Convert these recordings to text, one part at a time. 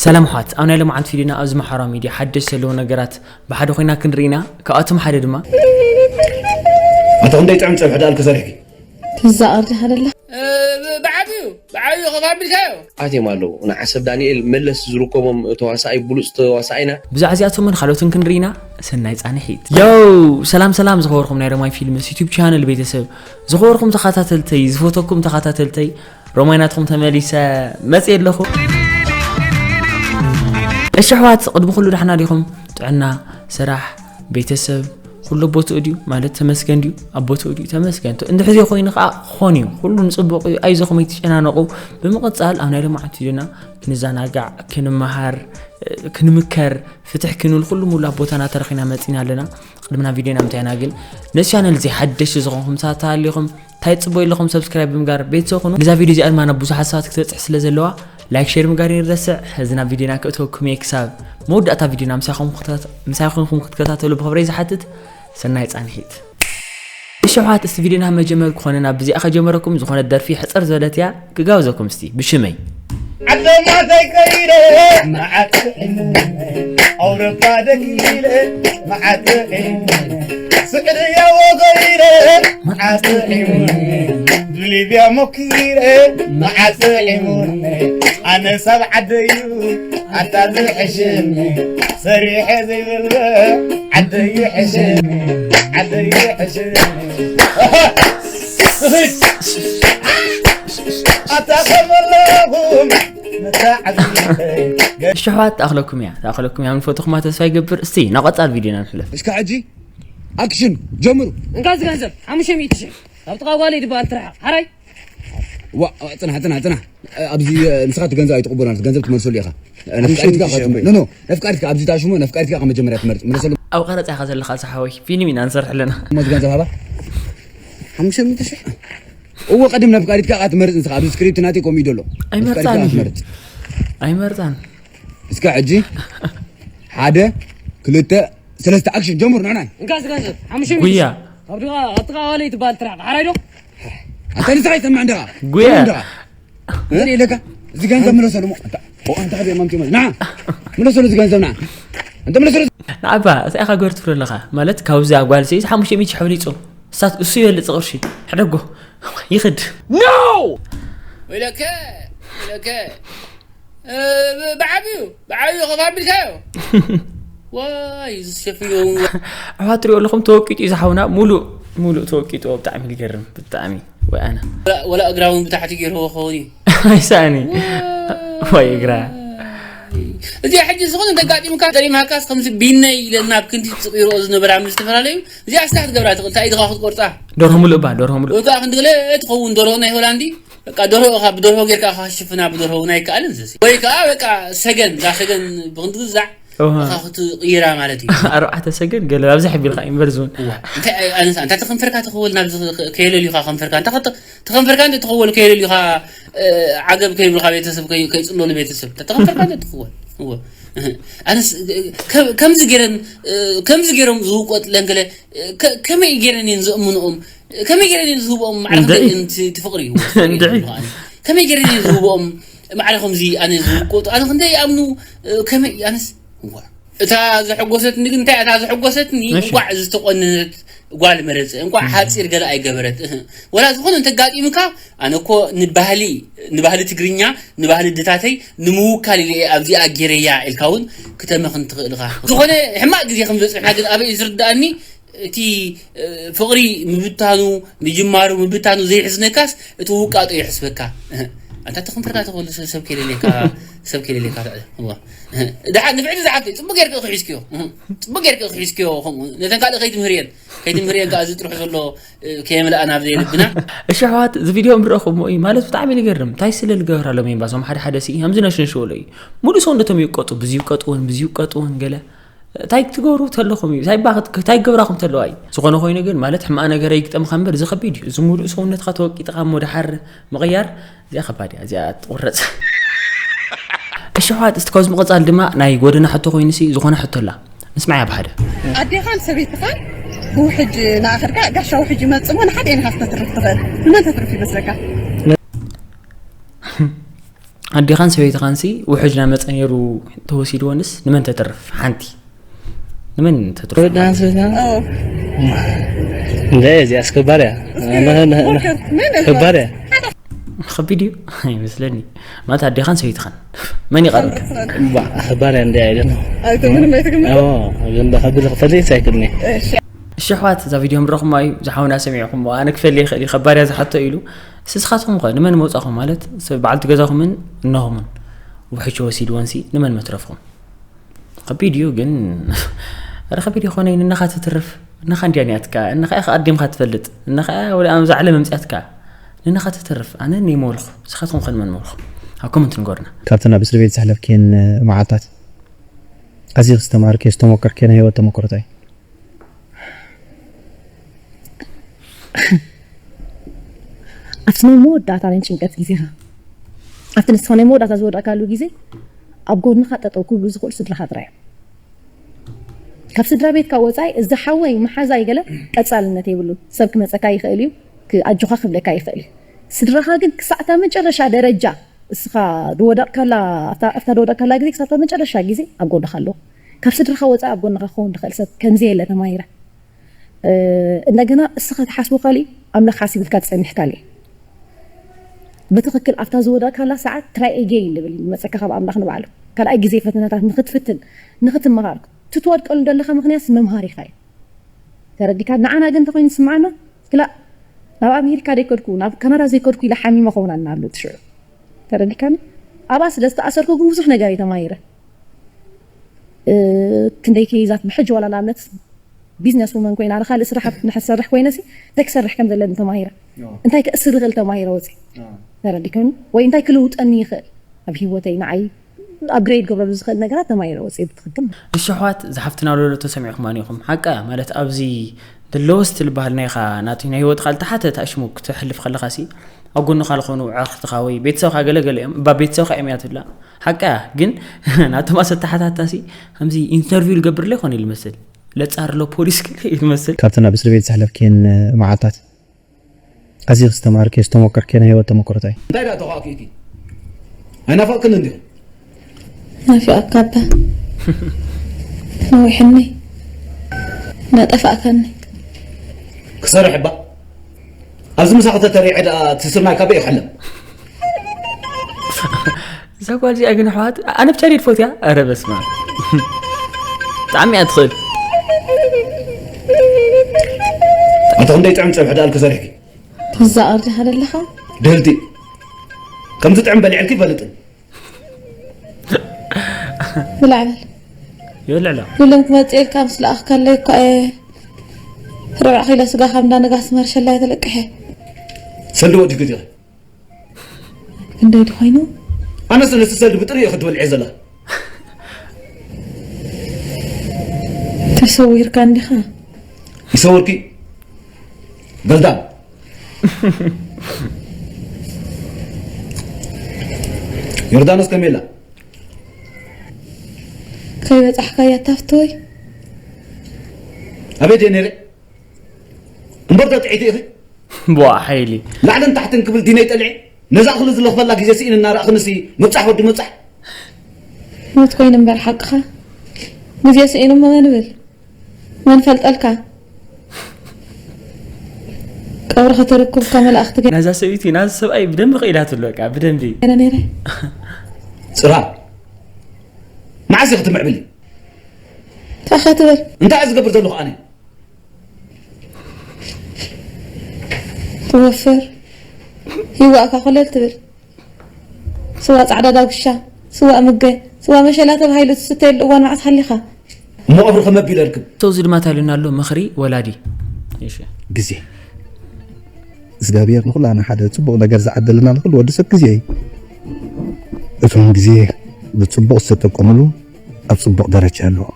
ሰላም ኣሕዋት፣ ኣብ ናይ ሎምዓንቲ ቪድዮና ኣብዚ ማሕበራዊ ሚድያ ሓደሽ ዘለዉ ነገራት ብሓደ ኮይና ክንርኢ ኢና። ካብኣቶም ሓደ ድማ ኣቶ ክንደይ ጥዑም ጸብሒ ደኣልኪ ሰሪሕኪ? ትዛቐር ዲኻ ደላ? ብዓብዩ ብዓብዩ ከፍ ኣቢልካዮ። ኣትዮም ኣለዉ። ንዓሰብ ዳንኤል መለስ ዝርከቦም ተዋሳኣይ ብሉፅ ተዋሳኣይና። ብዛዕባ እዚኣቶምን ካልኦትን ክንርኢ ኢና። ሰናይ ጻንሒት። ዮው! ሰላም ሰላም ዝኸበርኩም ናይ ሮማይ ፊልምስ ዩቱብ ቻነል ቤተሰብ፣ ዝኸበርኩም ተኸታተልተይ፣ ዝፈተኩም ተኸታተልተይ፣ ሮማይ ናትኩም ተመሊሰ መጽእ ኣለኹ። እሺ ኣሕዋት፣ ቅድሚ ኩሉ ዳሕና ዲኹም? ጥዕና፣ ስራሕ፣ ቤተሰብ፣ ኩሉ ኣብ ቦትኡ ድዩ? ማለት ተመስገን ድዩ? ኣብ ቦትኡ ድዩ? ተመስገን። እንድሕር ዘይኮይኑ ከዓ ክኾን እዩ። ኩሉ ንፅቡቕ እዩ። ኣይዞኹም ኣይትጨናነቑ። ብምቕፃል ኣብ ናይ ሎምዓንቲ ቪድዮና ክንዘናጋዕ፣ ክንመሃር፣ ክንምከር፣ ፍትሕ ክንብል ኩሉ ሙሉ ኣብ ቦታና ተረኺና መፂና ኣለና። ቅድሚ ናብ ቪድዮና ምንታይና ግን ነዚ ቻነል እዚ ሓደሽቲ ዝኾንኩም ሰባት ተሃሊኹም እንታይ ትፅበዩ ኣለኹም? ሰብስክራይብ ብምጋር ቤተሰብ ኩኑ። ነዛ ቪድዮ እዚኣ ድማ ናብ ብዙሓት ሰባት ክትበፅሕ ስለ ዘለዋ ላይክ ሼር ምግባር ይረስዕ። ሕዚ ናብ ቪድዮና ክእተወኩም እየ። ክሳብ መወዳእታ ቪድዮና ምሳይ ኮንኩም ክትከታተ- ምሳይ ኮንኩም ክትከታተሉ ብኽብረይ ዝሓትት። ሰናይ ጻንሒት። እሺ ኣሕዋት፣ እስቲ ቪድዮና መጀመር ክኾነና ብዚኣ ከጀመረኩም ዝኾነት ደርፊ ሕፅር ዝበለት እያ። ክጋብዘኩም እስቲ ብሽመይ። ዓለማተይ ከይደ መዓት ጥዒሙኒ ኣውሮፓ ደኪለ መዓት ጥዒሙኒ ስዕድያዎ ከይደ መዓት ጥዒሙኒ ብሊብያ ሞኪረ መዓት ጥዒሙኒ ኣነ ሰብ ዓደዩ ኣታ ዝሕሽኒ ሰሪሐ ዘይበልበ ዓደዩ ሕሽኒ ዓደዩ ሕሽኒ ኣታ ከመለኹም መታዓቢተይ እሺ ኣሕዋት፣ ተኣኽለኩም እያ፣ ተኣኽለኩም እያ። ምንፈትኹማ ተስፋ ይገብር። እስቲ ናብ ቀጻል ቪድዮና ንሕለፍ። እስካ ሕጂ ኣክሽን ጀምሩ። እንካ እዚ ገንዘብ ሓሙሽተ ሚእቲ ሽሕ ካብ ጥቓ ጓለይ ዝበሃል ትርሓቕ ሓራይ ዋ ጽናሕ ጽናሕ ጽናሕ ኣብዚ ንስኻ እቲ ገንዘብ ኣይትቕበሎን፣ ገንዘብ ትመልሰሉ ኢኻ። ነፍቃሪትካ ኖ ኖ ነፍቃሪትካ ኣብዚ ታሽሞ ነፍቃሪትካ ካብ መጀመርያ ትመርጽ ምለሰሉ። ኣብ ቀረጻ ኢኻ ዘለኻ ዝሓወይ፣ ፊልም ኢና ንሰርሕ ኣለና። ሞት ገንዘብ ሃባ ሓሙሽተ ሚእቲ ሽሕ እዎ ቀድም ነፍቃሪትካ ቃ ትመርጽ ንስኻ ኣብዚ ስክሪፕት ናተይ ከምኡ እዩ ዘሎ። ኣይመርጻን ነፍቃሪትካ እዩ። ትመርጽ ኣይመርጻን። እስካ ሕጂ ሓደ ክልተ ሰለስተ ኣክሽን ጀምሩ ንዕናይ እንካ እዚ ገንዘብ ሓሙሽተ ሚእቲ ጉያ ሽሕ ካብ ጥቓ ዋለይ ትበሃል ትርሓቕ ሓራይ ዶ ኣታ ንስኻ ይሰማዕ እንደኻ ጉያ እንደኻ ዘር ኢለካ እዚ ገንዘብ ምለሰሉ ሞ ኣታ ኦ ኣንተ ሓቢኦም ኣምቲሞ ና ምለሰሉ እዚ ገንዘብ ና እንተ ምለሰሉ ንዓባ እንታይ ኢኻ ገር ትብሎ ኣለኻ? ማለት ካብዚ ኣጓል ሲ ሓሙሽተ ሚእቲ ሽሕ ኣብሊጹ እሳት እሱ ይበልጽ ቅርሺ ሕደጎ ይኽድ። ወይለከ ወይለከ ብዓብዩ ብዓብዩ ከፍ ኣቢልካዮ። ዋይ ዝሸፍዮ ኣሕዋት ትሪኦ ኣለኹም ተወቂጡ እዩ ዝሓውና ሙሉእ ሙሉእ ተወቂጡ ብጣዕሚ ዝገርም ብጣዕሚ ወይ ኣነ ወላ እግራ እውን ብታሕቲ ገይርዎ ክኸውን እዩ። ኣይሳኒ ወይ እግራ እዚኣ ሕጂ ዝኾነ እንተጋጢምካ ጠሊምካስ ከምዚ ቢነይ ኢለ ናብ ክንዲ ትቕይርኦ ዝነበራ ምስ ዝተፈላለዩ እዚኣ ስታ ክትገብራ ትኽእል እንታይ ኢድኻ ክትቆርፃ ደርሆ ሙሉእ ባ ደርሆ ሙሉእ ወይ ከዓ ክንዲ ገለ ትኸውን ደርሆ ናይ ሆላንዲ በቃ ደርሆ ኢኻ ብደርሆ ጌርካ ኢኻ ሽፍና ብደርሆ እውን ኣይከኣልን እዚ ወይ ከዓ በቃ ሰገን እዛ ሰገን ብክንዲ ግዛዕ እወ። ኢኻ ክትቕይራ ማለት እዩ። ኣርባዕተ ሰገን ገለ ኣብዛ ሕቢልካ እምበር ዝውን እዋ፣ እንታይ ኣይ- ኣነስ ኣንታ ተኸንፈርካ ትኽወል ናብዚ ከ- ከየለልዩኻ ከንፈርካ እንታ ከተ- ተኸንፈርካ እንተ ትኽወል ከየለልዩኻ እ፣ ዓገብ ከይብልካ ቤተሰብ ከይ- ከይጽለሉ ቤተሰብ እንተ ተኸንፈርካ እንተ ትኽወል እወ። ኣነስ እ፣ ከ- ከምዚ ገይረን እ፣ ከምዚ ገይሮም ዝውቆጥለን ገለ እ፣ ከ- ከመይ ገይረን እየን ዘእምንኦም ከመይ ገይረን እየን ዝህብኦም ማዕረ እንደ- ክንደይ እየን ት- ትፍቕሪ እወ፣ ትፍቕሪ እንደ- እየን ዝብልኻ ኣነ። ከመይ ገይረን እየን ዝህብኦም ማዕረ ከምዚ ኣነ ዝውቆጡ ኣነ ክንደይ ይኣምኑ እ፣ ከመይ ኣነስ እዋ እታ ዘሐጎሰትኒ ግን እንታይ እታ ዘሐጎሰትኒ እሺ። እንቋዕ ዝተቆነነት ጓል መረፀ እንቋዕ ሓፂር ገለ ኣይገበረት እህ። ወላ ዝኾነ እንተጋጢምካ ኣነ እኮ ንባህሊ ንባህሊ ትግርኛ ንባህሊ ድታተይ ንምውካል ኢለ እየ ኣብዚኣ ገይረያ ኢልካ እውን ክተመኽን ትኽእል ኢኻ ዝኾነ ሕማቕ ግዜ ከም ዘፅንሕና ግን ኣበይ እዩ ዝርድኣኒ እቲ እ፣ ፍቕሪ ምብታኑ ምጅማሩ ምብታኑ ዘይሕዝነካስ እቲ ውቃጦ ይሕስበካ እህ። ኣንታ ተኽንፍርካ ተኽእሉ ሰብ ከይደልየካ ሰብ ከይደልየካ ትዕለ እዋ። እህ። ደሓን ንፍዕቲ ዝሓፍተይ ፅቡቅ ጌርክ እኺ ሒዝክዮ እህ። ፅቡቅ ጌርክ እኺ ሒዝክዮ ከምኡ ነተን ካልእ ከይትምህርየን ከይትምህርየን ከዓ እዚ ጥርሑ ዘሎ እ፣ ከየምልኣ ናብ ዘይልብና እሺ ኣሕዋት እዚ ቪድዮ ምረኹሞ እዩ ማለት ብጣዕሚ ዝገርም እንታይ ስለ ዝገብር ኣሎ ሜምባ እዞም ሓደ ሓደ ሲ ከምዚ ነሽነሽወሎ እዩ ሙሉእ ሰውነቶም ይውቀጡ ብዚ ይውቀጥውን ብዚ ይውቀጥውን ገለ እንታይ ትገብሩ ተለኹም እዩ እንታይ ባኽ- እንታይ ገብራኹም ተለዋ እዩ ዝኾነ ኮይኑ ግን ማለት ሕማቕ ነገር ኣይግጠምካ እምበር እዚ ከቢድ እዩ እዚ ሙሉእ ሰውነትካ ተወቂጥካ እሞ ድሓር ምቕያር እዚኣ ከባድ እያ እዚኣ ትቑረፅ እሺ ኣሕዋት እስቲ ካብዚ ምቕፃል ድማ ናይ ጎደና ሕቶ ኮይኑሲ ዝኾነ ሕቶ ኣላ ንስማዕያ ብሓደ ኣዴኻን ሰበይትኻን ብውሕጅ ንኣኸድካ ጋሻ ውሕጅ ይመጽእ እሞ ንሓደ ኢኻ ክተትርፍ ትኽእል ንመን ተትርፍ ይመስለካ ኣዴኻን ሰበይትኻንሲ ውሕጅ ናመፀ ነይሩ ተወሲድወንስ ንመን ተትርፍ? ሓንቲ ንመን ተትርፍ? ወዳን ሰበይትና اه እንደ እዚኣ ኣስከባርያ وركر مين ከባርያ ከቢድ እዩ ኣይመስለኒ። ማለት ኣዴኻን ሰበይትኻን መን ይቐርብ? ከባርያ እንደ ኣይደለ انت من ما يتكلم ግን ከብል ክፈልጥ ኣይክእልኒ። እሺ ኣሕዋት፣ እዛ ቪድዮ ምረኹማ እዩ ዝሓውና ሰሚዕኹም። ኣነ ክፈሊ ይኽእል እዩ ከባርያ ዝሓቶ ኢሉ። ስስኻትኩም ኸ ንመን መውፃኹም? ማለት ሰብ በዓልቲ ገዛኹምን እነኹምን ውሕጅ ወሲድወንሲ ንመን መትረፍኩም? ከቢድ እዩ ግን ኧረ ከቢድ ይኾነ እዩ። ንነኻ ትትርፍ እነኻ እንዲያ ንያትካ እነኻ ኢኻ ኣዲምካ ትፈልጥ እነኻ ወደ ኣምዛ ዓለም መምፅያትካ ንነኻ ትትርፍ ኣነ ንመልኹ። ስኻትኩም ኸ ንመን መልኹ? ኣብ ኮመንት ንገሩና። ካብተን ኣብ እስር ቤት ዘሕለፍክየን መዓልታት ኣዚኺ ዝተማሃርክዮ ዝተሞከርክዮ ናይ ህይወት ተሞክሮታይ? ኣብቲ ናይ መወዳእታ ናይ ጭንቀት ግዜኻ ኣብቲ ንስኻ ናይ መወዳእታ ዝወደእካሉ ግዜ ኣብ ጎንኻ ጠጠው ክብሉ ዝኽእሉ ስድራኻ ጥራይ እዮም። ካብ ስድራ ቤትካ ወፃኢ እዚ ሓወይ መሓዛይ ገለ ቀፃልነት የብሉን። ሰብ ክመፀካ ይኽእል እዩ፣ ኣጆኻ ክብለካ ይኽእል እዩ። ስድራኻ ግን ክሳዕታ መጨረሻ ደረጃ እስኻ ዝወደቕካላ ኣብታ ዝወደቕካላ ግዜ ክሳብታ መጨረሻ ግዜ ኣብ ጎንኻ ኣለዉ። ካብ ስድራኻ ወፃኢ ኣብ ጎንኻ ክኸውን ዝኽእል ሰብ ከምዘየለ ተማሂረ። እንደገና እስኻ ትሓስቦ ካሊእ ኣምላኽ ሓሲብልካ ትፀንሕ ካሊእ። ብትኽክል ኣብታ ዝወደቕካላ ሰዓት try again ዝብል እዩ ዝመፀካ ካብ ኣምላኽ ንባዕሉ። ካልኣይ ግዜ ፈተናታት ንክትፍትን ንክትመሃር ትትወድቀሉ ዘለኻ ምኽንያት መምሃሪኻ እዩ። ተረዲካ ንዓና ግን እንተኮይኑ ዝስምዓና ክላ ናብ ኣሜሪካ ዘይከድኩ ናብ ካናዳ ዘይከድኩ ኢለ ሓሚመ ከውና እናብለ ትሽዑ ተረዲካኒ። ኣብኣ ስለ ዝተኣሰርኩ ግን ብዙሕ ነገር እየ ተማሂረ። ክንደይ ከይዛት ብሕጂ ዋላ ንኣብነት ቢዝነስ ውመን ኮይና ንካልእ ስራሕ ንክሰርሕ ኮይነ ሲ እንታይ ክሰርሕ ከም ዘለኒ ተማሂረ እንታይ ክእስር ይኽእል ተማሂረ ወፂ ተረዲከኒ ወይ እንታይ ክልውጠኒ ይኽእል ኣብ ሂወተይ ንዓይ ኣፕግሬድ ገብረሉ ዝኽእል ነገራት ተማሂረ ወፂ ብትኽክል እሺ ኣሕዋት ዝሓፍትና ለሎ ተሰሚዕኹም ኣኒኹም ሓቃ ማለት ኣብዚ ደለወስት ልበሃል ናይኻ ናቲ ናይ ህይወትካ ልተሓተ ታሽሙ ክትሕልፍ ከለኻ ሲ ኣብ ጎንኻ ዝኾኑ ኣዕርኽትኻ ወይ ቤተሰብካ ገለገለ እዮም እባ ቤተሰብካ እዮም እያ ትብላ ሓቃ ግን ናቶም ኣሰተሓታታ ሲ ከምዚ ኢንተርቪው ልገብር ለይኮነ ልመስል ለጻር ሎ ፖሊስ ክለ ይመስል ካብተን ኣብ እስር ቤት ዘሕለፍክየን መዓልታት ኣዚኺ ዝተማሃርክዮ ዝተሞከርክዮ ናይ ህይወት ተሞክሮታይ? እንታይ ደኣ ተኻእኪእኪ? ኣይናፈቕክን እንዲኹ? ናፊቐካ ኣባ ነዊሕኒ እናጠፋእካኒ ክሰርሕ እባ ኣብዚ ምሳኺ ተተሪዐ ደኣ እቲ ስርናይ ካበይ ይሓለም? እዛ ጓል እዚኣ ግን ኣሕዋት ኣነ ብቻ ድየ ትፈትያ? ኧረ በስመ ኣብ ብጣዕሚ እያ ትኽእል። ኣቲ ክንደይ ጥዕም ፀብሒ ደኣልኪ ሰሪሕኪ? ትዛቐር ዲኻ ዘለኻ? ድህልቲ ከምዚ ጥዕም በሊዐልኪ ይፈልጥን ብላዕበል ይብልዕሎ ኩሎም ክመፅእ ኢልካ ምስ ለኣኽካለይ እኳ እየ ርብዕ ኪሎ ስጋ ካብ እንዳ ነጋሲ መርሸላይ ተለቅሐ ሰልዲ ወዲግቲ ክንደይ ድኾይኑ ኣነስ ነቲ ሰልዲ ብጥሪኡ ክትበልዐ ዘላ ተሰዊርካ እንዲኻ ይሰውርኪ ገልዳም ዮርዳኖስ ከመይ ኣላ ከይበፃሕካያ ታፍተወይ ኣበይ ድየ ነይረ እምበር ተጥዒቲ ኢኺ ቧ ሓይሊ ላዕልን ታሕትን ክብል ዲነይ ጠልዒ ነዛ እኽሊ ዝለኽፈላ ግዜ ስኢን እናረእኽንሲ ምብፃሕ ወዲ ምብፃሕ ሞት ኮይኑ እምበር ሓቅኻ ግዜ ስኢኑ እሞ መን ብል መን ፈልጠልካ ቀብሪ ከተርክብ ከመላእኽቲ ገ- ነዛ ሰበይቲ ናዚ ሰብኣይ ብደንቢ ክኢላትሉ በቃ ብደንቢ ገይረ ነይረ ፅራ መዓስ ኢኺ ትምዕብሊ እንታይ ክትብል እንታይ እየ ዝገብር ዘለኹ ኣነ ትወፍር ይዋእካ ኮለል ትብል ስዋ ፃዕዳ ዳጉሻ ስዋ ምገ ስዋ መሸላ ተባሂሉ ትስተየሉ እዋን መዓስ ሓሊኻ እሞ ቀብሪ ከመቢለ ርክብ ሰው ዝድማት ኣሉና ኣሎ ምኽሪ ወላዲ እሺ ግዜ እግዚኣብሔር ንኩላና ሓደ ፅቡቕ ነገር ዝዓደልና ንኩሉ ወዲ ሰብ ግዜ እዩ እቶም ግዜ ብፅቡቕ ዝተጠቀምሉ ኣብ ፅቡቕ ደረጃ ኣለዎ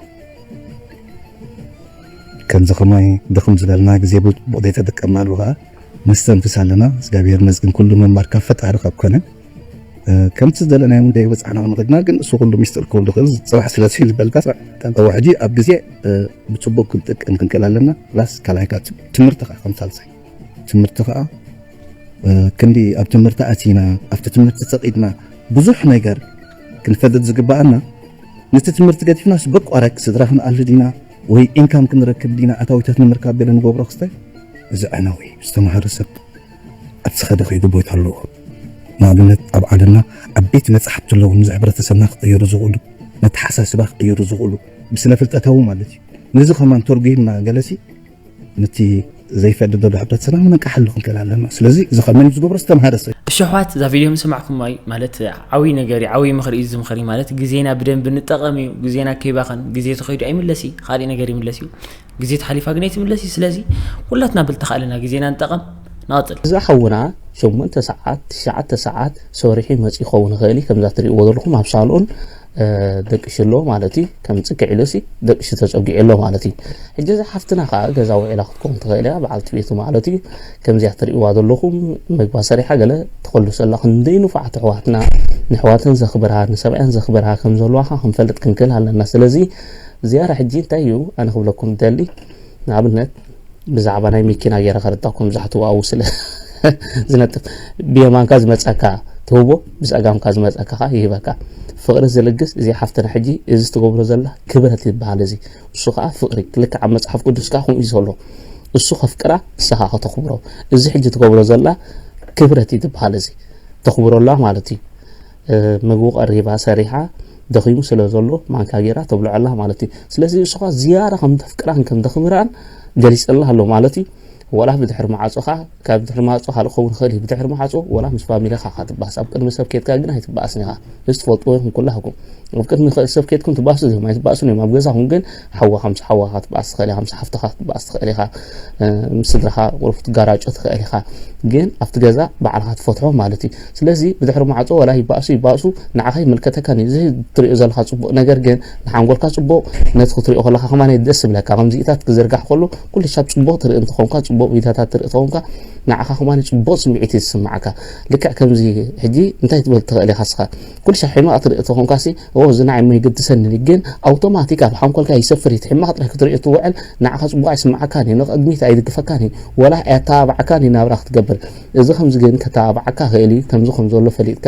ከምዚ ከማይ ድኽም ዝበልና ግዜ ብፅቡቕ ዘይተጠቀምናሉ ከዓ ነስተንፍስ ኣለና እግዚኣብሔር መስግን ኩሉ መማር ካብ ፈጣሪ ካብ ኮነ ከምቲ ዝደለናዮ እውን ዘይበፃሕና ክንኽድና ግን እሱ ኩሉ ሚስጥር ክህሉ ክእል ፅባሕ ስለዚ ዝበልካ ሕጂ ኣብ ግዜ ብፅቡቅ ክንጥቀም ክንክእል ኣለና ፕላስ ካልኣይ ከዓ ትምህርቲ ከዓ ከም ሳልሳይ ትምህርቲ ከዓ ክንዲ ኣብ ትምህርቲ ኣቲና ኣብቲ ትምህርቲ ሰቂድና ብዙሕ ነገር ክንፈልጥ ዝግባኣና፣ ነቲ ትምህርቲ ገዲፍናስ በቋራክ ስድራ ክንኣሊ ዲና ወይ ኢንካም ክንረክብ ዲና ኣታዊታት ንምርካብ ገለ ንገብሮ ክስታይ፣ እዚ ዕነዊ ዝተማሃረ ሰብ ኣብቲ ዝኸደ ከይዱ ቦታ ኣለዎ። ንኣብነት ኣብ ዓለምና ዓበይቲ መጻሕፍቲ ኣለዉ፣ ነዚ ሕብረተሰብና ክቕይሩ ዝኽእሉ፣ ነተሓሳስባ ክቕይሩ ዝኽእሉ፣ ብስነ ፍልጠታዊ ማለት እዩ። ነዚ ከማን ተርጉምና ገለሲ ነቲ ዘይፈድድ ዘሎ ሕብረተሰብና ምንቃሓሉ ክንክእል ኣለና። ስለዚ እዚ ከመን እዩ ዝገብሮ ዝተምሃረ ሰብ። እሺ ኣሕዋት፣ እዛ ቪድዮ ምስ ሰማዕኩማ እዩ፣ ማለት ዓብዪ ነገር እዩ፣ ዓብዪ ምኽሪ እዩ። እዚ ምኽሪ ማለት ግዜና ብደንቢ ንጠቐም እዩ። ግዜና ከይባኸን፣ ግዜ ተኸይዱ ኣይምለስ እዩ፣ ካሊእ ነገር ይምለስ እዩ። ግዜ ተሓሊፋ ግን ኣይትምለስ እዩ። ስለዚ ኩላትና ብልተኻእለና ግዜና ንጠቐም። ንቐጽል። እዛ ሓውና ሸሞንተ ሰዓት፣ ትሽዓተ ሰዓት ሰሪሑ መፂኡ ክኸውን ይኽእል እዩ። ከምዛ ትሪእዎ ዘለኹም ኣብ ሳሎን፣ እ፣ ደቂሱ ኣሎ ማለት እዩ። ከም ፅግዕ ኢሉ ሲ ደቂሱ ተፀጊዑ ኣሎ ማለት እዩ። ሕጂ እዛ ሓፍትና ከዓ ገዛ ውዒላ ክትከውን ትኽእል እያ፣ በዓልቲ ቤቱ ማለት እዩ። ከምዚኣ ትሪእዋ ዘለኹም መግባ ሰሪሓ ገለ ትኸልሶ ኣላ። ክንደይ ንፉዓት ኣሕዋትና፣ ንኣሕዋተን ዘኽብራ፣ ንሰብኣያን ዘኽብራ ከም ዘለዋ ከዓ ክንፈልጥ ክንክእል ኣለና። ስለዚ ዝያዳ ሕጂ እንታይ እዩ ኣነ ክብለኩም ደሊ፣ ንኣብነት ብዛዕባ ናይ መኪና ገይረ ከረዳኩም፣ ብዙሕ ትዋኡ ስለ ዝነጥፍ፣ ብየማንካ ዝመጸካ ትህቦ፣ ብጸጋምካ ዝመጸካ ኸኣ ይህበካ። ፍቕሪ ዝልግስ እዚ ሓፍትና ሕጂ እዚ ትገብሮ ዘላ ክብረት ይበሃል። እዚ እሱ ኸኣ ፍቕሪ፣ ልክዕ ኣብ መጽሓፍ ቅዱስ ከኣ ከምኡ እዩ ዘሎ። እሱ ከፍቅራ፣ ንሳ ኸኣ ከተኽብሮ። እዚ ሕጂ ትገብሮ ዘላ ክብረት እዩ ዝበሃል። እዚ ተኽብሮ ኣላ ማለት እዩ። እ፣ ምግቡ ቀሪባ ሰሪሓ፣ ደኺሙ ስለ ዘሎ ማንካ ገይራ ተብልዖ ኣላ ማለት እዩ። ስለዚ እሱ ኸኣ ዝያዳ ከም ተፍቅራን ከም ተኽብራን ገሊጸላ ኣሎ ማለት እዩ። ወላ ብድሕሪ ማዕጾ ኸኣ፣ ካብ ድሕሪ ማዕጾ ካልእ ክኸውን ይኽእል እዩ። ብድሕሪ ማዕጾ ወላ ምስ ፋሚሊኻ ኢኻ ትበኣስ። ኣብ ቅድሚ ሰብ ኬድካ ግን ኣይትበኣስን ኢኻ። እዚ ትፈልጥዎ ኢኹም ኩላህኩም። ኣብ ቅድሚ ኸ-፣ ሰብ ኬድኩም ትበኣሱ እዮም፣ ኣይትበኣሱን እዮም። ኣብ ገዛኹም ግን ሓዋ፣ ከምዚ ሓዋኻ ክትበኣስ ትኽእል ኢኻ፣ ከምዚ ሓፍትኻ ክትበኣስ ትኽእል ኢኻ፣ እ፣ ምስ ስድራኻ ቁሩብ ክትጋራጮ ትኽእል ኢኻ። ግን ኣብቲ ገዛ ባዕልኻ ትፈትሖ ማለት እዩ። ስለዚ ብድሕሪ ማዕጾ ወላ ይበኣሱ ይበኣሱ ንዓኻ ይምልከተካን እዩ። እዚ ትሪኦ ዘለኻ ጽቡቕ ነገር ግን ንሓንጎልካ ጽቡቕ፣ ነቲ ክትሪኦ ከለኻ ከማን ደስ ይብለካ። ከምዚታት ክዝርጋሕ ከሎ ኩሉ ሻብ ጽቡቕ ትርኢ እንተኾንካ፣ ጽቡቕ ቪድዮታት ትርኢ እንተኾንካ፣ ንዓኻ ከማን ጽቡቕ ስምዒት እዩ ዝስምዓካ። ልክዕ ከምዚ ሕጂ እንታይ ትብል ትኽእል ኢኻ ንስኻ? ኩሉ ሻብ ሕማቕ ትርኢ እንተኾንካ ሲ፣ "ኦ፣ እዚ ንዓይ እሞ ይግድሰኒ" ግን ኣውቶማቲክ ኣብ ሓንጎልካ ይሰፍር እዩ። እቲ ሕማቕ ጥራይ ክትሪኦ ትውዕል፣ ንዓኻ ጽቡቕ ኣይስምዓካን እዩ፣ ንቕድሚት ኣይድግፈካን እዩ፣ ወላ ኣየተባብዓካን እዩ ናብራ ክትገብር። እዚ ከምዚ ግን ከተባብዓካ ይኽእል እዩ። ከምዚ ከም ዘሎ ፈሊጥካ፣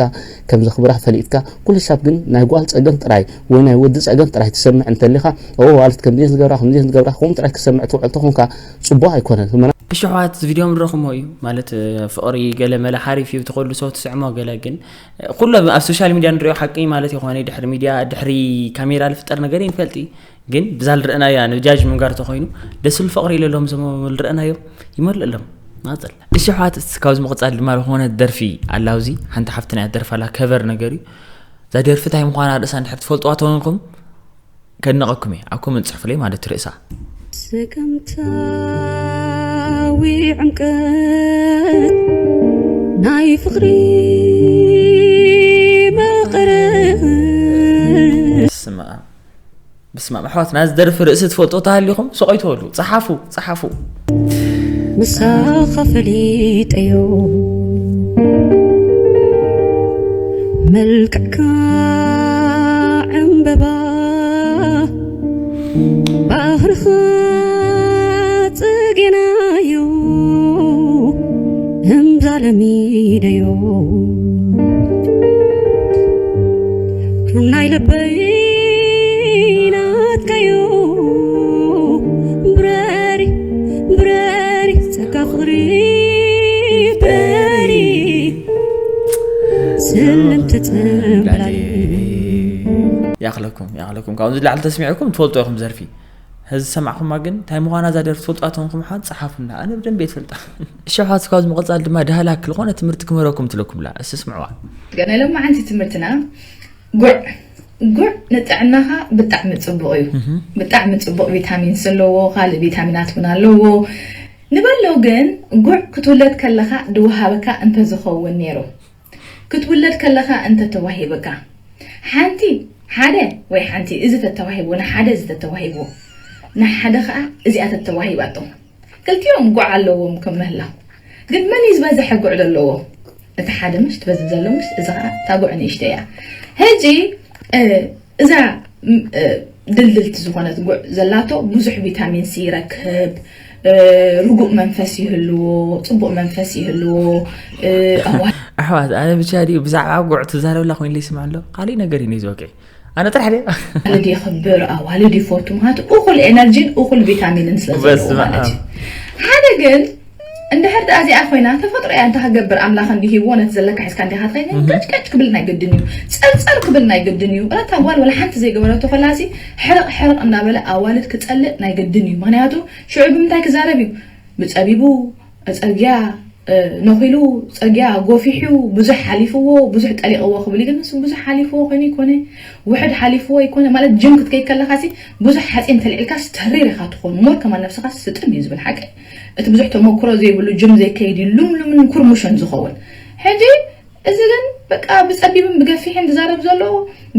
ከም ዘኽብራ ፈሊጥካ፣ ኩሉ ሻብ ግን ናይ ጓል ጸገም ጥራይ ወይ ናይ ወዲ ጸገም ጥራይ ትሰምዕ እንተሊኻ፣ "ኦ፣ ማለት ከምዚ ዝገብራ፣ ከምዚ ዝገብራ" ከምኡ ጥራይ ክሰምዕ ትውዕል ተኾንካ፣ ጽቡቕ ኣይኮነን። እሺ ኣሕዋት፣ እዚ ቪድዮ ምድረኹሞ እዩ ማለት፣ እ፣ ፍቕሪ ገለ መለ ሓሪፍ እዩ፣ ትኸዱ ሰው ትስዕሞ ገለ ግን፣ እ፣ ኩሉ ኣብ ሶሻል ሚድያ ንሪኦ ሓቂ ማለት ይኾነ ድሕሪ ሚድያ፣ ድሕሪ ካሜራ ዝፍጠር ነገር ይንፈልጥ እዩ። ግን ብዛ ዝረኣናያ ንጃጅ ምንጋር ተኾይኑ ደስ ዝብል ፍቕሪ ኢለሎም ዘመሉ ዝረኣናዮም ይመልእ ኣሎም። ናጽል። እሺ ኣሕዋት፣ እስቲ ካብዚ ምቕጻል ድማ ዝኾነ ደርፊ ኣላ፣ ኣብዚ ሓንቲ ሓፍትና እያ ደርፋ ኣላ፣ ከቨር ነገር እዩ። እዛ ደርፊ እንታይ ምዃና ርእሳ እንድሕር ትፈልጥዋ ተኾንኩም ከድንቐኩም እየ። ኣብ ኮመንት ጽሕፉለይ ማለት ርእሳ። ስገምታዊ ዕምቀት ናይ ፍቕሪ መቐረት። በስመ ኣብ። በስመ ኣብ። ኣሕዋትና፣ እዚ ደርፊ ርእሲ ትፈልጦ ተሃሊኹም ስቕ ኣይትበሉ። ጸሓፉ፣ ጸሓፉ። ምሳኻ ፈሊጠዮ መልክዕካ ዕምበባ ባህርኻ ጽጌናዮ እምዛ ለሚደዮ ናይ ልበይ ናትካዮ ብረሪ ብረሪ ጸጋ ፍቕሪ በሪ ስልምቲ ጽምብላሊ። ያኽለኩም፣ ያኽለኩም። ካብዚ ላዕሊ ተስሚዕኩም ትፈልጡ ኢኹም ዘርፊ። ህዚ ዝሰማዕኩማ ግን እንታይ ምዃና እዛ ደርፊ ትፈልጡ ኣተኹም ሓን ጸሓፉና። ኣነ ብደንብ እየ ትፈልጣ። እሺ፣ ሓት ካብ ዝምቕጻል ድማ ዳህላክ ዝኾነ ትምህርቲ ክምህረኩም ትለኩም ላ። እስቲ ስምዕዋ። ገና ሎማዓንቲ ትምህርትና ጉዕ፣ ጉዕ ንጥዕናኻ ብጣዕሚ ጽቡቕ እዩ። እህ። ብጣዕሚ ጽቡቕ ቪታሚን ዘለዎ፣ ካልእ ቪታሚናት እውን ኣለዎ። ንበሎ ግን ጉዕ ክትውለድ ከለኻ ድወሃበካ እንተዝኸውን ነይሩ። ክትውለድ ከለኻ እንተተዋሂብካ፣ ሓንቲ፣ ሓደ ወይ ሓንቲ እዚ ተተዋሂቡ፣ ንሓደ እዚ ተተዋሂቡ፣ ንሓደ ኸኣ እዚኣ ተተዋሂባቶ። ክልቲኦም ጉዕ ኣለዎም ከም ምህላው። ግን መን እዩ ዝበዝሐ ጉዕ ዘለዎ? እቲ ሓደ ምሽ ትበዝሕ ዘሎ ምሽ፣ እዚ ኸኣ እታ ጉዕ ንእሽተይ እያ። ሕጂ፣ እ፣ እዛ፣ ም፣ እ፣ ድልድልቲ ዝኾነት ጉዕ ዘላቶ ብዙሕ ቪታሚን ሲ ይረክብ፣ ርጉእ መንፈስ ይህልዎ፣ ፅቡቕ መንፈስ ይህልዎ። ኣዋ- ኣሕዋት፣ ኣነ ብቻ ድዩ ብዛዕባ ጉዕ ትዛረብላ ኮይንለ ይስማዕ ኣሎ? ካሊእ ነገር እዩ ነዚ ወግዒ። ኣነ ጥራሕ ድየ? ኣዋልድ የኽብር፣ ኣዋልድ ይፈቱ፣ ምክንያቱ እኹል ኤነርጂን እኹል ቪታሚንን ስለ ዘለዎ በስመ ማለት እዩ። ኣብ። ሓደ ግን እንድሕር ደኣ እዚኣ ኮይና፣ ተፈጥሮ እያ እንተ ክገብር፣ ኣምላኽ እንዲ ሂብዎ ነቲ ዘለካ ሒዝካ እንዲኻ ትኸይድ። እህ። ቀጭቀጭ ክብል ናይ ግድን እዩ። ጸርጸር ክብል ናይ ግድን እዩ። እታ ጓል ወላ ሓንቲ ዘይገበረቶ ከላሲ ሕርቕ ሕርቕ እናበለ ኣዋልድ ክጸልእ ናይ ግድን እዩ። ምኽንያቱ ሽዑ ብምንታይ ክዛረብ እዩ? ብጸቢቡ፣ ጸርግያ፣ እ፣ ነኺሉ፣ ጸርግያ ጎፊሑ፣ ብዙሕ ሓሊፍዎ፣ ብዙሕ ጠሊቕዎ ክብል እዩ። ግን ንሱ ብዙሕ ሓሊፍዎ ኮይኑ ይኮነ፣ ውሕድ ሓሊፍዎ ይኮነ። ማለት ጅም ክትከይድ ከለኻሲ ብዙሕ ሓጺን ተልዒልካስ ተሪር ኢኻ ትኾን። ሞር ከማን ነብስኻ ስጥም እዩ ዝብል ሓቂ። እቲ ብዙሕ ተመክሮ ዘይብሉ ጅም ዘይከይድ እዩ ልምሉምን ኩርሙሽን ዝኸውን። ሕጂ እዚ ግን በቃ ብጸቢብን ብገፊሕን ዝዛረብ ዘሎ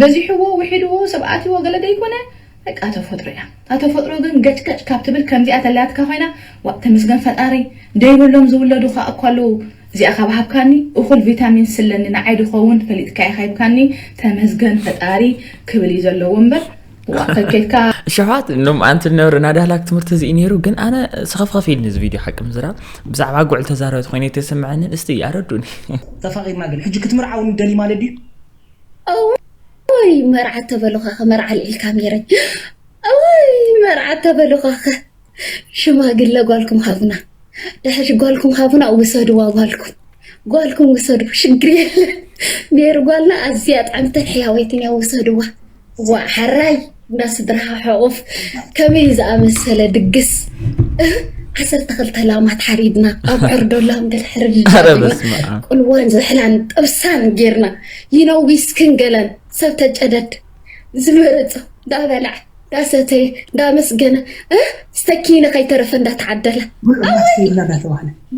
በዚሕዎ፣ ውሒድዎ፣ ሰብ ኣትይዎ ገለ ደይኮነ፣ በቃ ተፈጥሮ እያ። እታ ተፈጥሮ ግን ገጭገጭ ካብ ትብል ከምዚኣ ተላያትካ ኮይና፣ ዋእ ተመስገን ፈጣሪ፣ ደይብሎም ዝውለዱ ከኣ እኳ ኣለዉ። እዚኣ ካብ ሃብካኒ እኹል ቪታሚን ስለኒ ንዓይ ድኸውን ፈሊጥካ ኢኻ ሂብካኒ፣ ተመስገን ፈጣሪ ክብል እዩ ዘለዎ እምበር፣ ዋእ ከኬድካ እሸሓት ሎም ኣንቲ ነብሪ ናዳህላክ ትምህርቲ እዚ እዩ ነይሩ፣ ግን ኣነ ስኸፍኸፍ ኢልኒ እዚ ቪድዮ ሓቂ ምዝራብ። ብዛዕባ ጉዕ ተዛረበት ኮይነ ተሰምዐንን፣ እስቲ ኣረዱኒ። ተፋቒርና ግን ሕጂ ክትምርዓውኒ ደሊ ማለት ድዩ? እውይ መርዓ ተበሉኻኸ መርዓ ልዒልካ ሜረይ። እውይ መርዓ ተበሉኻኸ ሽማግለ ጓልኩም ሃቡና። ድሕሪ ጓልኩም ሃቡና ውሰድዋ ጓልኩም። ጓልኩም ውሰዱ ሽግር የለን። ሜሪ ጓልና ኣዝያ ጥዕምትን ሕያወይትን እያ ውሰድዋ። ዋእ ሓራይ እንዳ ስድራኻ ሕቑፍ ከመይ ዝኣመሰለ ድግስ። ዓሰርተ ክልተ ላማት ሓሪድና ኣብ ዕርዶላም ገለ ሕርድ ኣረ በስመ ኣብ። ቁልዋን ዝሕላን ጥብሳን ጌርና ይነዊስክን ገለን ሰብ ተጨደድ ዝመረጾ እንዳበልዐ እንዳሰተየ እንዳመስገነ እ ስተኪነ ከይተረፈ እንዳተዓደለ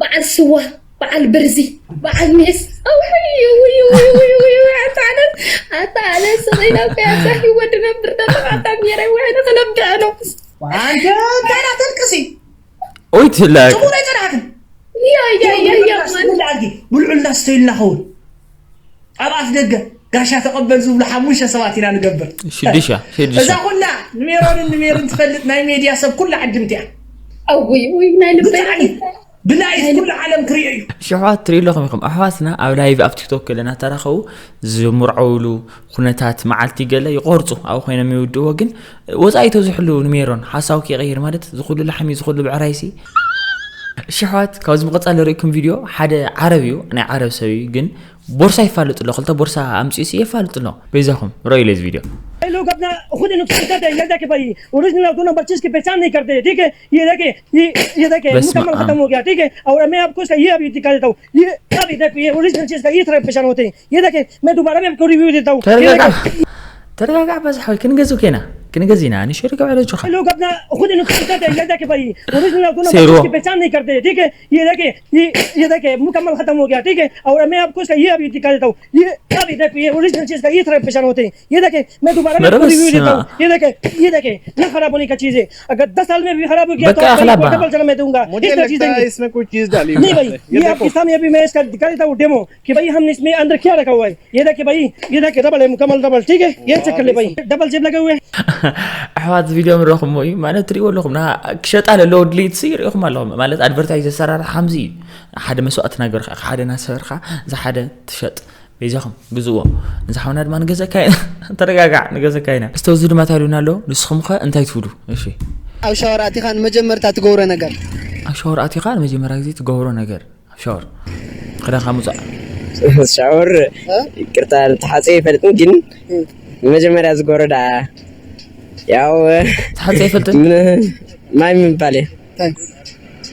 በዓል ስዋ በዓል ብርዚ በዓል ሜስ ኣውይ ውይ ውይ ውይ ውይ ኣታ ኣነስ ኣታ ኣነስ ስቕ ኢላ እኮ እያ እዛ ህይወት ድነብር ዘለኹ ኣታ ሜረይ ውሕነ ክነብዕ ነው። ኣንተ እንታይ ዳተልቅሲ ኦይ ትላቅ ጽቡቅ ኣይጸናሕክን ያ ያ ያ ያ ማን ብልዑልና ስተይልና ኸውን ኣብ ኣፍ ደገ ጋሻ ተቐበል ዝብሉ ሓሙሽተ ሰባት ኢና ንገብር ሽዱሻ እዛ ሽዱሻ ኩላ ንሜሮንን ንሜርን ትፈልጥ ናይ ሜድያ ሰብ ኩላ ዕድምቲ እያ ኣውይ ውይ ናይ ልበይ ብጣዕሚ ብላይፍ ኩሉ ዓለም ክሪኦ እዩ ሽሕዋት ትርኢ ኣለኹም ኢኹም ኣሕዋትና ኣብ ላይቭ ኣብ ቲክቶክ ገለ እናተራኸቡ ዝምርዓውሉ ኩነታት መዓልቲ ገለ ይቆርፁ ኣብኡ ኮይኖም ይውድእዎ ግን ወፃኢ ተዝሕሉ ንሜሮን ሓሳቡ ከይቀይር ማለት ዝኩሉ ላሕሚ ዝኩሉ ብዕራይሲ ሽሕዋት ካብዚ ምቕፃል ርኢኩም ቪድዮ ሓደ ዓረብ እዩ ናይ ዓረብ ሰብ እዩ ግን ቦርሳ ይፋልጥ ኣሎ ክልተ ቦርሳ ኣምፅኡ ሲ የፋልጥ ኣሎ በይዛኹም ረእዩለ እዚ ቪድዮ लोग अपना खुद नुकसान करते हैं ये देखे भाई ओरिजिनल दोनों बच्चे इसकी पहचान नहीं करते ठीक है ये देखे ये ये देखे बस मुकम्मल मा- खत्म हो गया ठीक है और मैं आपको इसका ये अभी दिखा देता हूँ ये अभी देखो ये ओरिजिनल चीज का ये तरह पहचान होते हैं ये देखे मैं दोबारा भी आपको रिव्यू देता हूँ ये ተረጋጋ देखे ተረጋጋ በዝሕ ወይ ክንገዙ ኬና ክንገዚና ንሽሪ ገበለችኻ लोग अपना खुद नुकसान करते हैं ये देखे भाई ओरिजिनल दोनों शेरो। बच्चे इसकी पहचान नहीं करते ठीक है ये देखे ये ये देखे मुकम्मल खत्म हो गया ठीक है और मैं आपको इसका ये अभी दिखा देता हूँ ये अभी देखो ये ओरिजिनल चीज का ये तरह पहचान होते हैं ये देखे मैं दोबारा भी मेरे आपको बस, रिव्यू देता हाँ। हूँ ये देखे ये देखे ना खराब होने का चीज है अगर दस साल में भी खराब हो गया बका तो आपको अखलाबा। डबल चला मैं दूंगा मुझे इस तरह चीज लगता है देंगे इसमें कुछ चीज डाली नहीं हुई भाई है। ये देखो, आपके सामने अभी मैं इसका दिखा देता हूँ डेमो कि भाई हमने इसमें अंदर क्या रखा हुआ है ये देखिए भाई ये देखिए डबल है मुकम्मल डबल ठीक है ये चेक कर ले भाई डबल जेब लगे हुए हैं ኣሕዋት ቪድዮ ምረኹሞ እዩ ማለት ትሪእዎ ኣለኹም ና ክሸጣ ለለዎ ድልይት ሲ ሪእኹም ኣለኹም ማለት ኣድቨርታይዝ ኣሰራርሓ ሓምዚ እዩ ሓደ መስዋእቲ ናገርካ ሓደ ናሰበርካ እዚ ሓደ ትሸጥ በይዛኹም ግዝዎ ንዝሓውና ድማ ንገዘካ ኢና ተረጋጋዕ ንገዘካ ኢና እስተ እዚ ድማ ታሉና ኣሎ ንስኹም ኸ እንታይ ትብሉ እሺ ኣብ ሻወር ኣቲኻ ንመጀመርታ ትገብሮ ነገር ኣብ ሻወር ኣቲኻ ንመጀመርያ ግዜ ትገብሮ ነገር ኣብ ሻወር ክዳንካ ምውፃእ ሻወር ይቅርታ ተሓፂ ይፈልጥን ግን መጀመርያ ዝገብሮ ዳ ያው ተሓፂ ኣይፈልጥን ምን- ማይ ምባል እየ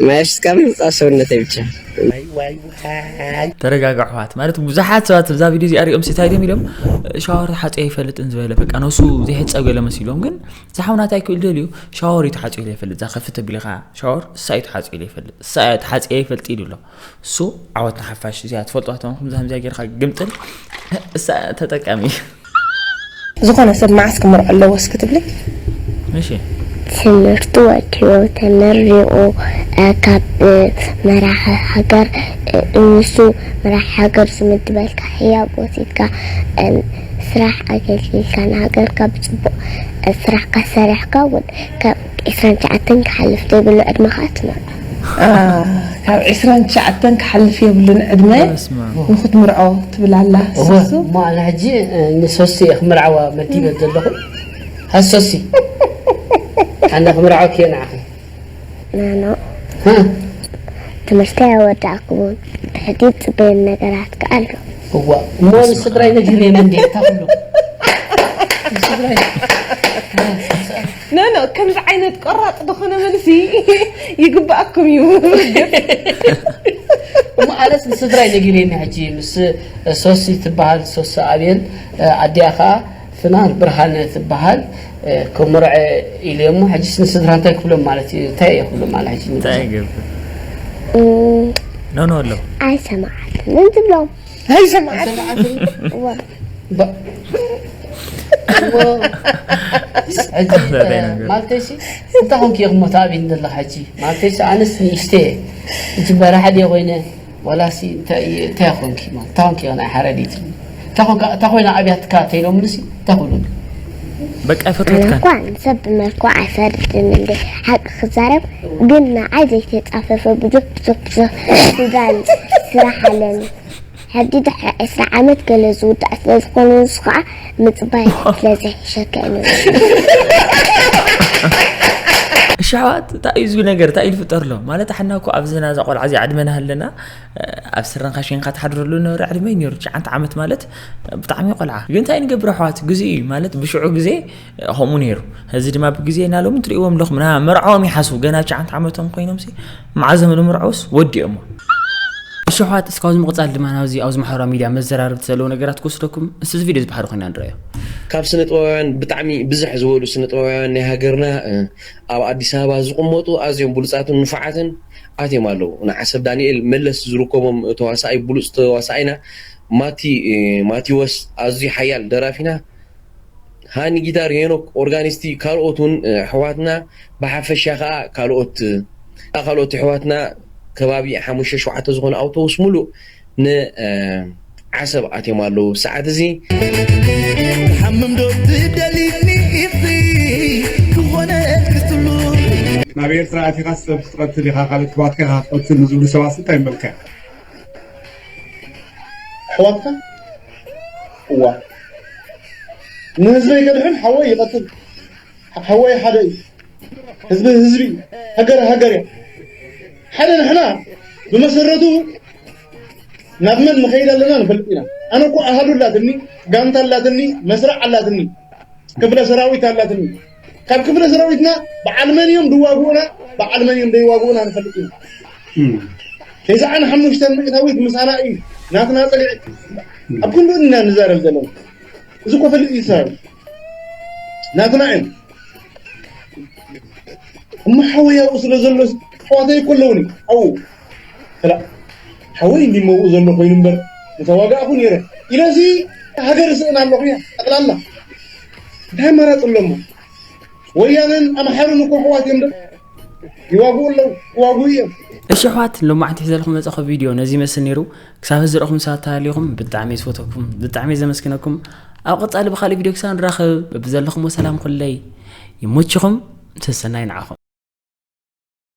ማይ ኣፍስካ ምውፃእ ሰውነተይ ብቻ ተረጋጋ ኣሕዋት ማለት ብዙሓት ሰባት እዛ ቪድዮ እዚኣ ሪኦም እንታይ ድም ኢሎም ሻወር ተሓፂ ኣይፈልጥን ዝበለ በቃ ነሱ ዘይሕፀብ ገለ መሲሎም ግን ዝሓውና እንታይ ክብል ደልዩ ሻወር እዩ ተሓፂ ዘይፈልጥ እዛ ከፍት ቢልካ ሻወር እሳ እዩ ተሓፂ ዘይፈልጥ እሳ እያ ተሓፂ ይፈልጥ ኢሉ ኣሎ እሱ ዓወት ንሓፋሽ እዚኣ ትፈልጧቶም ከምዛ ከምዚኣ ጌርካ ግምጥል እሳ ተጠቃሚ ዝኾነ ሰብ መዓስ ክምርዖ ኣለዎ እስኪ ትብሊ እሺ ትምህርቱ ወዲኡ ተመሪቑ ካብ መራሒ ሃገር ንሱ መራሒ ሃገር ዝምድበልካ ህያብ ወሲድካ ስራሕ ኣገልጊልካ ንሃገርካ ብፅቡቕ ስራሕ ካሰሪሕካ እውን ከም ዕስራን ትሽዓተን ክሓልፍ ዘይብሉ ዕድመ ከዓ ትምርዖ። ካብ ዕስራን ትሽዓተን ክሓልፍ የብሉን ዕድመ። በስመ ኣብ። ንክትምርዖ ትብል ኣላ። እወ ሱሱ እሞ ኣነ ሕጂ ንሶሲ እየ ክምርዓዋ መዲበ ዘለኹ። ሃሶሲ ኣነ ክምርዓወኪ እየ ንዓኺ። ናኖ እ፣ ትምህርቲ ኣወዳእኩዎን ብሕጂ ዝፅበየኒ ነገራት ከዓ ኣሎ። እዋ እሞ ንስድራይ ነጊረዮም እንዴ እታ ኩሉ ንስድራይ ኖ ኖ ከምዚ ዓይነት ቆራጥ ዝኾነ መልሲ ይግባኣኩም እዩ። እሞ ኣነስ ንስድራይ ነጊረኒ ሕጂ ምስ ሶሲ ትበሃል ሶሲ ኣብየን ኣዲኣ ከዓ ፍናን ብርሃነ ትበሃል ክምርዐ ኢለ እሞ ሕጂስ ንስድራ እንታይ ክብሎም ማለት እዩ እንታይ እየ ክብሎም ማለት ሕጂ እንታይ ይገብር እም፣ ኖ ኖ ኣሎ ኣይሰማዓትን ትብሎም። ኣይሰማዓት እዋ፣ ባ- እሞ፣ ሕጂ፣ እንታይ ነገር? ማለተይሲ እንታይ ኮንኪ ኢኹም ሞት ኣብይ ዘለኻ ሕጂ ማለተይሲ ኣነስ ንእሽተ እየ ሕጂ በራሕድ እየ ኮይነ ዋላሲ እንታይ እየ- እንታይ ኮንኪ ማለት እንታይ ኮንኪ ኢኹ ናይ ሓረዲት እንታይ ኮንካ እንታይ ኮይና ኣብያትካ ተይሎምልሲ እንታይ ኩሉ በቃ ኣነ ይፈትወትካ እኳ ንሰብ ብመልክዑ ኣይፈርድን እንደ ሓቂ ክዛረብ ግን ንዓይ ዘይተፃፈፈ ብዙሕ ብዙሕ ብዙሕ ስራን ስራሕ ኣለኒ። ሕጂ ድሕሪ ዕስራ ዓመት ገለ ዝውዳእ ስለ ዝኾነ ንሱ ከዓ ምፅባይ ስለ ዘሕሸካ እዩ። እሺ ኣሕዋት እንታይ እዩ ዝብል ነገር እንታይ እዩ ዝፍጠር ኣሎ ማለት ኣሕና እኮ ኣብዚ ናዛ ቆልዓ እዚ ዕድመና ኣለና ኣብ ስረን ካሽንካ ትሓድረሉ ነበረ ዕድመ እዩ ነይሩ ትሽዓንተ ዓመት ማለት ብጣዕሚ ቆልዓ ግን እንታይ ንገብር ኣሕዋት ግዜ እዩ ማለት ብሽዑ ግዜ ከምኡ ነይሩ እዚ ድማ ብግዜ እና ሎሚ ትሪእዎም ኣለኹም ና መርዓዎም ይሓስቡ ገና ትሽዓንተ ዓመቶም ኮይኖም ሲ መዓዘም ንምርዓውስ ወዲኦሞ እሺ ኣሕዋት እስካብ ዝምቕፃል ድማ ናብዚ ኣብዚ ማሕበራዊ ሚድያ መዘራረብቲ ዘለዉ ነገራት ክወስደኩም እስዚ ቪድዮ ዝበሓር ኮይና ንረዮ ካብ ስነ ጥበባውያን ብጣዕሚ ብዝሕ ዝበሉ ስነ ጥበባውያን ናይ ሃገርና እ፣ ኣብ ኣዲስ ኣበባ ዝቕመጡ ኣዝዮም ብሉፃትን ንፉዓትን ኣትዮም ኣለዉ ንዓሰብ ዳንኤል መለስ ዝርከቦም ተዋሳኣይ ብሉፅ ተዋሳኣይና ማቲ እ፣ ማቲወስ ኣዝዩ ሓያል ደራፊና ሃኒ ጊታር ሄኖክ ኦርጋኒስቲ ካልኦት እውን እ፣ ኣሕዋትና ብሓፈሻ ከዓ ካልኦት እ፣ ካልኦት ኣሕዋትና ከባቢ ሓሙሽተ ሸውዓተ ዝኾነ ኣውቶቡስ ሙሉእ ንዓሰብ ኣትዮም ኣለዉ ሰዓት እዚ ሓምም ዶ ትደሊኒ ኢኺ ክኾነ ክትሉ ናብ ኤርትራ ኣቲኻ ሰብ ክትቐትል ኢኻ ካልእ ኣሕዋትካ ኢኻ ክትቐትል ንዝብሉ ሰባት እንታይ መልካ ኣሕዋትካ እዋ ንህዝበይ ከድሕን ሓወይ ይቐትል ሓወይ ሓደ እዩ ህዝቢ ህዝቢ እዩ ሃገር ሃገር እያ ሓደ ንሕና ብመሰረቱ ናብ መን ንኸይድ ኣለና ንፈልጥ ኢና ኣነ እኮ ኣሃዱ ኣላትኒ ጋንታ ኣላትኒ መስርዕ ኣላትኒ ክፍለ ሰራዊት ኣላትኒ ካብ ክፍለ ሰራዊትና በዓል መን እዮም ድዋግኡና በዓል መን እዮም ደይዋግኡና ንፈልጥ ኢና ተስዓን ሓሙሽተን ሚእታዊት ምሳና እዩ ናትና ፅልዒ ኣብ ክንዱ ኢና ንዛረብ ዘለና እዚ እኮ ፈልጥ እዩ ሰራዊት ናትና እዮም እሞ ሓወይ ኣብኡ ስለ ዘሎ ኣሕዋተይ እኮ ኣለውኒ ኣብኡ ክላ ሓወይ እንዲሞ ኣብኡ ዘሎ ኮይኑ እምበር ምተዋጋእኩ ነይረ ኢለዚ ሃገር ስእን ኣለኹ እያ ጠቕላላ እንታይ ኣማራፂ ኣለሞ ወያነን ኣምሓሩን እኮ ኣሕዋት እዮም ዶ ይዋግኡ ኣለዉ ክዋግኡ እዮም እሺ ኣሕዋት ሎማዕንቲ ሒዘልኩም መፀኹ ቪድዮ ነዚ ይመስል ነይሩ ክሳብ ዝረኹም ሰባት ተሃሊኹም ብጣዕሚ ዝፈተኩም ብጣዕሚ ዘመስግነኩም ኣብ ቀፃሊ ብካሊእ ቪድዮ ክሳብ ንራኸብ በብዘለኹም ሰላም ኩለይ ይሞችኹም ተሰናይ ንዓኹም